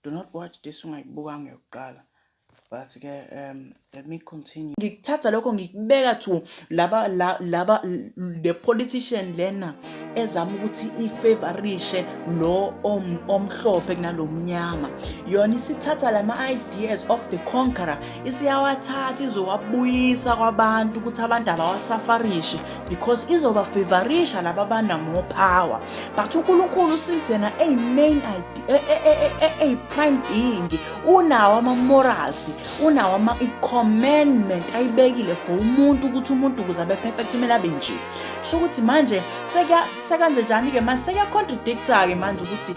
Do not watch this ungayibukanga yokuqala. But-ke let me continue. Ngikuthatha lokho ngikubeka to laba laba the politician lena ezama ukuthi ifavorishe lo omhlophe kunalomnyama. Yona isithatha lama ideas of the conqueror, isiyawathatha izowabuyisa kwabantu ukuthi abantu abawasafarishe because izoba favorisha laba abana more power. But uNkulunkulu since yena eyi main idea, eyi prime being, unawo ama-morals, unawo ama-commandment ayibekile for umuntu ukuthi umuntu ukuze abe perfect kumele abe nje. Sho ukuthi manje sekanze njani-ke manje? Sekuya-contradicta-ke manje ukuthi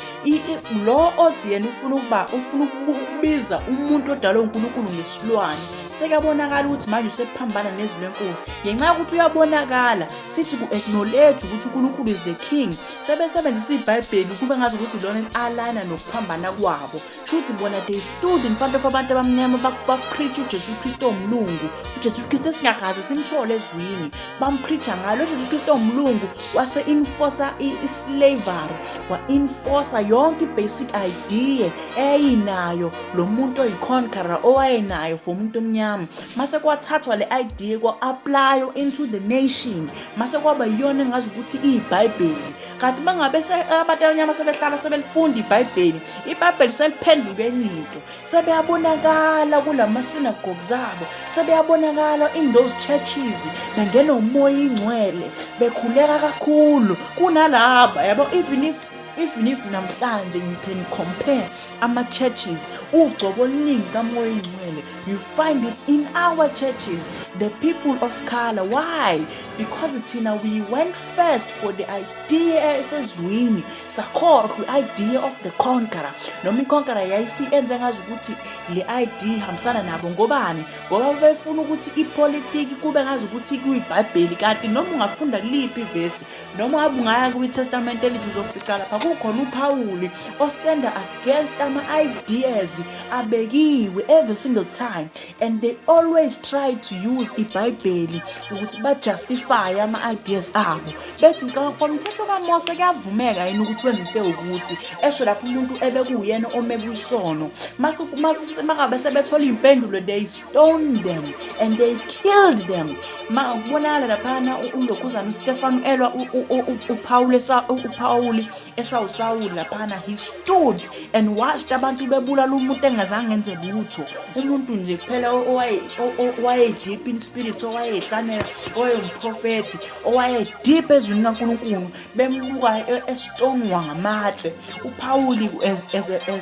lo othi yena ufuna ukuba ufuna ukubiza umuntu odalwe uNkulunkulu ngesilwane, sekuyabonakala ukuthi manje usephambana nezwi lenkosi ngenxa yokuthi uyabonakala sithi ku-acknowledge ukuthi uNkulunkulu is the king. Sebesebenzisa iBhayibheli kube ngazi ukuthi lona li-aligna nokuphambana kwabo. Shuthi bona they stood in front of abantu abamnyama, bapreach uJesu Kristu omlungu, uJesu Kristu esingakaze simthole ezwini. Bampreacha ngalo uJesu Kristu omlungu wase-enforca i-slavery, wa-enforca yonke i-basic idea eyayinayo lo muntu oyi-conqueror owayenayo for umuntu omnyama. Mase kwathathwa le idea kwa-apply into the nation, mase kwaba yiyona engazi ukuthi iyibhayibheli. Kanti uma ngabe abantu abanyama sebehlala sebelifunda iBhayibheli, iBhayibheli seliphenduke enye into. Sebeyabonakala kulama-synagogues abo, sebeyabonakala in those churches bengena uMoya ingcwele, bekhuleka kakhulu kunalaba yabo. Even if namhlanje you can compare ama-churches, ugcobo oluningi kaMoya ingcwele you find it in our churches, the people of color. Why? Because thina we went first for the idea esezwini, sakhohlwa i-idea of the conqueror. Noma i-conqueror yayisiyenze ngazi ukuthi le idea ihambisana nabo. Ngobani? Ngoba befuna ukuthi ipolitiki kube ngazi ukuthi kuyibhayibheli. Kanti noma ungafunda kuliphi ivesi, noma ngabe ungaya kwi-Testament Elithi, uzofica lapha kukhona uPhawuli ostanda against ama-ideas abekiwe every single time, and they always try to use iBhayibheli ukuthi ba-justify ama-ideas abo, bethi ngomthetho kaMose kuyavumeka yini ukuthi wenze into ewukuthi, esho lapho umuntu ebekuwuyena ome kwisono. Mase sebethola iy'mpendulo, they stoned them and they killed them. Ma kubonakala laphana ulokhuzana uStefano elwa uPaul esawusawuli laphana, he stood and watched abantu bebulala umuntu engazange enze lutho, umuntu nje kuphela owaye deep in spirit, owayehlanela, owayengumprofethi, owaye deep ezwini kaNkulunkulu, bembuka estonwa ngamatshe. uPauli as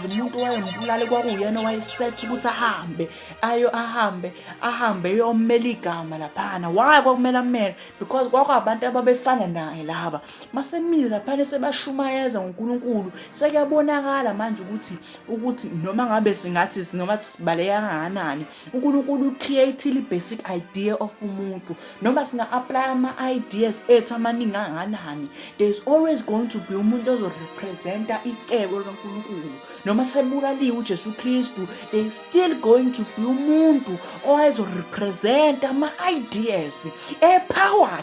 umuntu owayembulala kwakuyena owayesetha ukuthi ahambe ayo ahambe ahambe eyomela igama laphana. Why kwakumele amele? Because kwakwabantu ababefana naye laba. Masemile laphana sebashumayeza ngoNkulunkulu, sekuyabonakala manje ukuthi noma ngabe singathi noma sibaleka kangakanani, uNkulunkulu ucreate i-basic idea of umuntu. Noma singa-apply ama-ideas ethu amaningi kangakanani, there's always going to be umuntu ozorepresenta icebo likaNkulunkulu. Noma sebulaliwe uJesu Kristu, there is still going to be umuntu owayezorepresenta ama-ideas epower.